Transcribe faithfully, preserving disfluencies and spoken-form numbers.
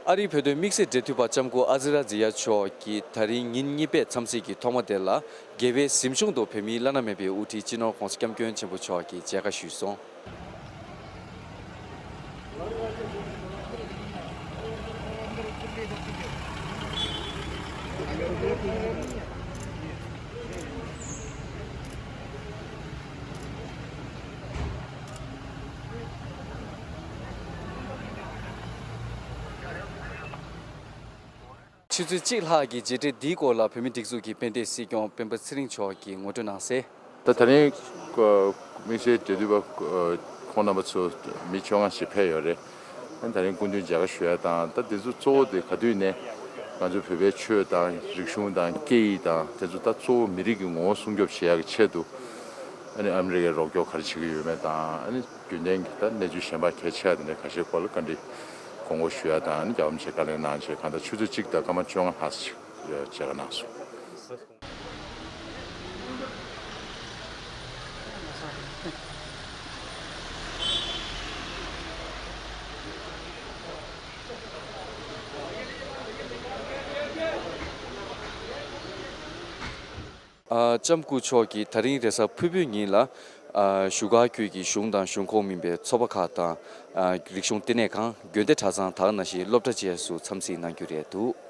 ཨ་རིའི་བོད་དོན་དམིགས་བསལ་འབྲེལ་མཐུད་པ་ལྕམ་སྐུ་ཨ་ཛི་ར་ཛི་ཡ་མཆོག་གིས་ད་རིང་ཉིན་གཉིས་པའི་འཚམས་གཟིགས་ཀྱི་ཐོག་མ་དེ་ལ། རྒྱལ་བའི་གཟིམ་ཆུང་དུ་བོད་མིའི་བླ་ན་མེད་པའི་དབུ་ཁྲིད་སྤྱི་ནོར་༧གོང་ས་༧སྐྱབས་མགོན་ཆེན་པོ་མཆོག་གིས་མཇལ་ཁ་ཞུས་སོང་། ཆུ་ཚོད་གཅིག་ལྷག་གི་མཇལ་འཕྲད་འདིའི་སྐོར་ལ་བོད་མིའི་སྒྲིག་འཛུགས་ཀྱི་དཔལ་ལྡན་སྲིད་སྐྱོང་སྤེན་པ་ཚེ་རིང་མཆོག་གིས་ངོ་སྤྲོད་གནང་གསལ། ད་ད་རིང་དམིགས་བསལ་འབྲེལ་མཐུད་པ་ཁོང་རྣམ་པ་ཚོ་མི་བཅོ་ལྔ་ཞིག་ཕེབས་ཡོད་རེད། ད་ད་རིང་སྐུ་མདུན་མཇལ་ཁ་ཞུ་ཡ་དང་ད་དེ་ཚོ་གཙོ་བོ་དེ་ག་དུས་ནས་ང་ཚོ་བོད་པའི་ཆོས་དང་རིག་གཞུང་དང་སྐད་ཡིག་དང་དེ་ཚོ་ད་གཙོ་བོ་མི་རིགས་ཀྱི་ངོ་བོ་སྲུང་སྐྱོབ་བྱེད་ཡ་གི་ཆེད་དུ། ཨ་ནི་ཨ་མི་རི་ཀའི་རོགས་སྐྱོར་ག་རེ་བྱེད་ཀྱི་ཡོད་མེད་དང་ཨ་ནི་རྒྱུན་ལྡན་གྱི་ད་གནས་ཚུལ་གཞན་པ་གལ་ཆེ་བ་དེ་འདྲ་ཁ་ཤས་སྐོར་ལ་བཀའ་འདྲི་དགོངས་སྐོར་ཞུ་ཡ་དང་ཨ་ནི་རྒྱལ་བ་རིན་པོ་ཆེས་བཀའ་ལན་གནང་བྱས་གང་ལྟར་ཆུ་ཚོད་གཅིག་དང་སྐར་མ་བཅོ་ལྔ་ལྷག་ཙམ་ཞིག་མཇལ་ཁ་གནང་སོང་། ཨ། ལྕམ་སྐུ་མཆོག་གིས་ད་རིང་རེས་གཟའ་ཕུར་བུའི་ཉིན་ལ། ཨ། བཞུགས་སྒར་ཁུལ་གྱི་གཞུང་དང་གཞུང་ཁོངས་མིན་པའི་ཚོགས་པ་ཁག་དང་། ཨ། རིག་གཞུང་བསྟི་གནས་ཁང་། དགོན་སྡེ་གྲྭ་ཚང་དག་ནང་བཞིན་སློབ་གྲྭ་བཅས་སུ་འཚམས་གཟིགས་གནང་རྒྱུ་རེད་འདུག།